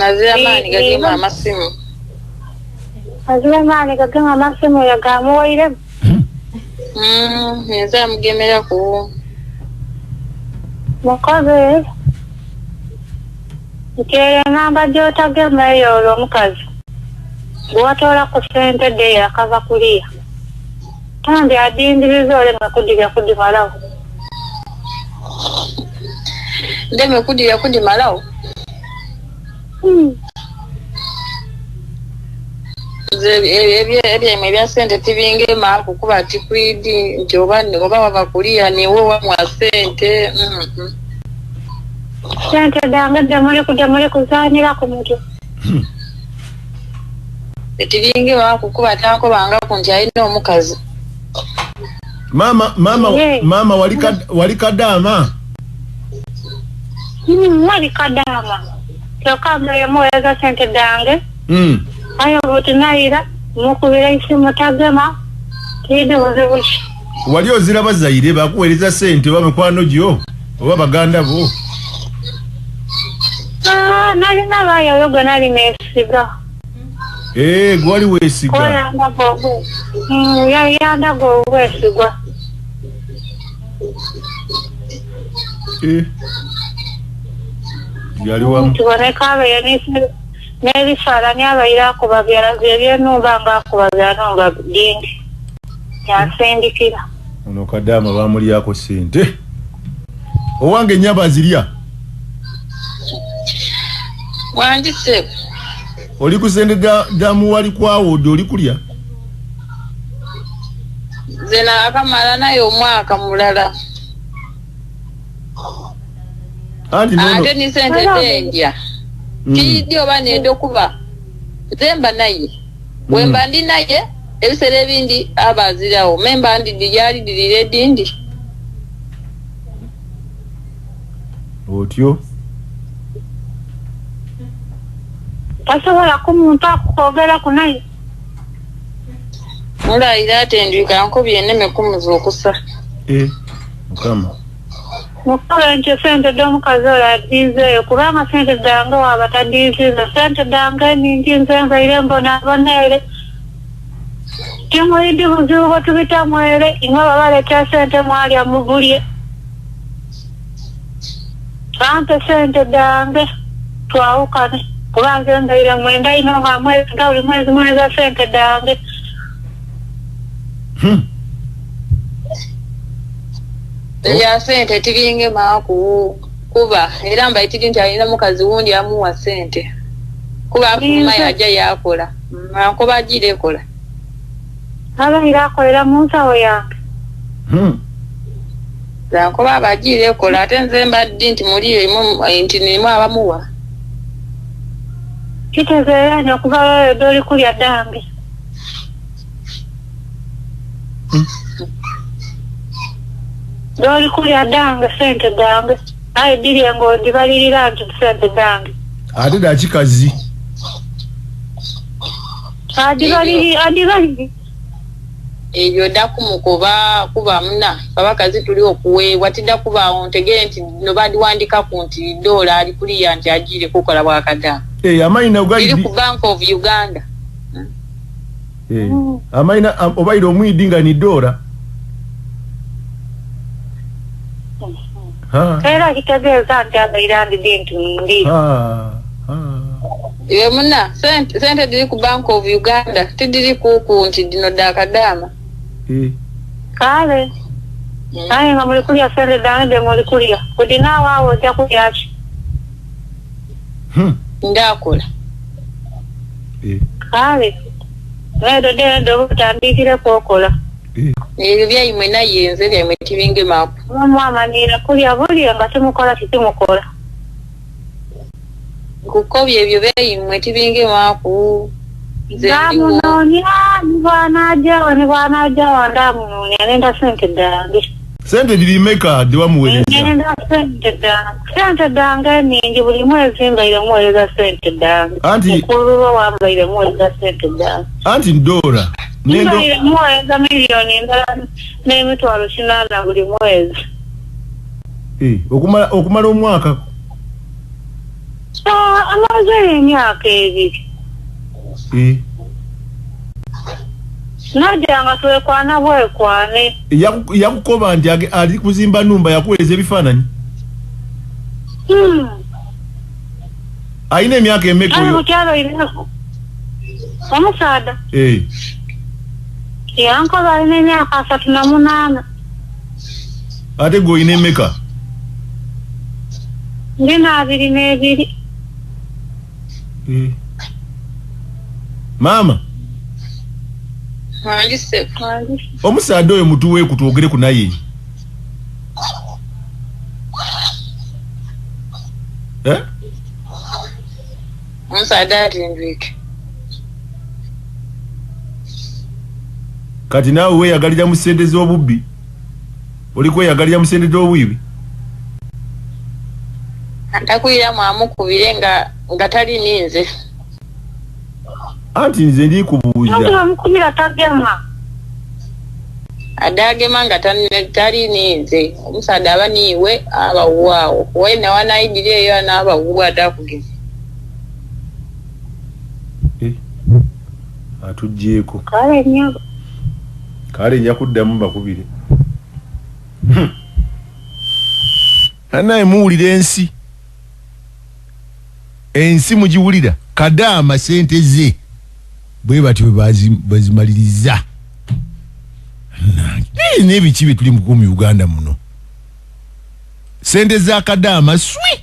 Azira maani gagema amasimu. Azira maani gagema amasimu yagamuwairemu. Nze amugemeraku. Mukozi nti eyo enamba gy'otagema eyo olwo omukazi gw'otoola ku ssente dde yakava kuliya. Tambi adindiriza oleme kudirya kudimalawo. Ndeme kudirya kudimalawo? Nze ebyaimwe ebya ssente tibingema kukuba tikwidi nti oba wava kuliya niwe wamwa ssente. Ssente dange demuli kuzaanyira ku mutwe. Tibingema kukuba tankobangaku nti alina omukazi. Mama mama wali kadaama? Wali kadaama. Kyokka mbaire muweereza ssente dange. Aye butinayira mukubira isimu tagema tiidi buzibu ki. Wali ozira bazaire bakuweereza ssente oba mikwano gyo oba baganda bo? Nalina bayo gwe nali neesiga. Gwali weesiga. Yandaga obwesigwa. Yali wamu. Kiboneka abaire n'ebifaananyi abaire akuba ebyenumba ng'akuba byanumba bingi. Yansindikira. Ono kadaama bamulyako ssente. Owange ennyama azirya? Wangi ssebo. Oli ku ssente dda muwali kwawo dde oli kulya? Nze naakamala naye omwaka mulala. Ate ni ssente dendya. Kiyidde oba nedda okuba nze mba naye. Bwe mba ndi naye ebiseera ebindi aba azirawo. Me mba ndidi gyali dirira edindi. Otyo? Tasobola kumuntu akukwogeraku naye. Mulayira ate ndwika nkobye enneme kumuzuukusa. Mukama. Mukola nti ssente d'omukazi oyo adiizeeyo kubanga ssente dange waaba tadiiziza ssente dange nningi nze nzaire mbonaabona ere. Timuyidi buzibu bwe tubitamu ere imwe babaleetera ssente mwalya mubulye. Bampe ssente dange twawukane kuba nze nzaire mwenda ino nga mwezi buli mwezi mweza ssente dange. Ebya ssente tibingemaku kuba era mbaitiri nti alina mukazi wundi amuwa ssente. Kuba afuluma yajja yakola. Ankoba agira ekola. Abaire akolera mu nsawo yange. Ankoba aba agira ekola ate nze mbadde nti muli nti nimu abamuwa. Kitegeera nyo okuva lw'oyo oli kulya dange. Doli kulya dange ssente dange. Aye dirye ng'ondibalirira nti ssente dange. Ate dda kikazi. Adibaliri. Ebyo dda kumukuba kuba muna abakazi tuli okuweebwa tidda kubaawo ntegere nti no badiwandikaku nti doola ali kuliya nti agiire kukola bwakadaama. Amayina eri ku Bank of Uganda. Amayina obaire omwidi nga ni doola. Era kitegeeza nti abaire ndidi nti ndi. Iwe muna sente diri ku Bank of Uganda tidiri kuku nti dino dda kadaama. Kale. Aye nga muli kulya sente dange muli kulya. Kudi naawe awo ojja kulya ki? Ndakola. Kale. Nedo dendo butandikireko okola. Ebyo byaimwe naye nze byaimwe tibingemaku. Mwamanyiira kulya bulya nga timukola kitimukola. Nkukobye ebyo byaimwe tibingemaku. Ndamunoonya nibwanajjawo nibwanajjawo ndamunoonya nenda ssente dange. Ssente diri mmeka ddewamuweereza? Nenda ssente dange. Ssente dange nningi buli mwezi mbaire muweereza ssente dange. Mukulu wambaire muweereza ssente dange. Anti Dora. Mbaire muweereza miliyoni ndala n'emitwalo 8 buli mwezi. Okumala omwaka. Amaze emyaka 2. Najja nga twekwana bwekwane. Yakukoba nti ali kuzimba numba yakuweereza ebifaananyi? Alina emyaka emeka oyo? Mukyalo omusaada. Yankoba alina emyaka 38. Ate gwe olina emeka? Ndina 22. Maama. Omusaada oyo mutuweeku twogere ku naye. Omusaada atindwike. Kati naawe weeyagalira mu ssente z'obubbi. Oli kweyagalira mu ssente z'obwibi. Ntakwiramu amukubire nga tali ninze. Anti nze ndi kubuuza. Amukubira tagema. Adagema nga tali ninze. Omusaada aba niiwe aba waawo. Wena wanayidira eyo anaaba wuwe atakugema. Atuggyeko. Kale nja kuddamu bakubire. Naye muwulira ensi. Ensi mugiwulira. Kadaama ssente ze bwe batyo bazimaliriza. N'ebiki bye tuli mu Uganda muno. Ssente za Kadaama swi.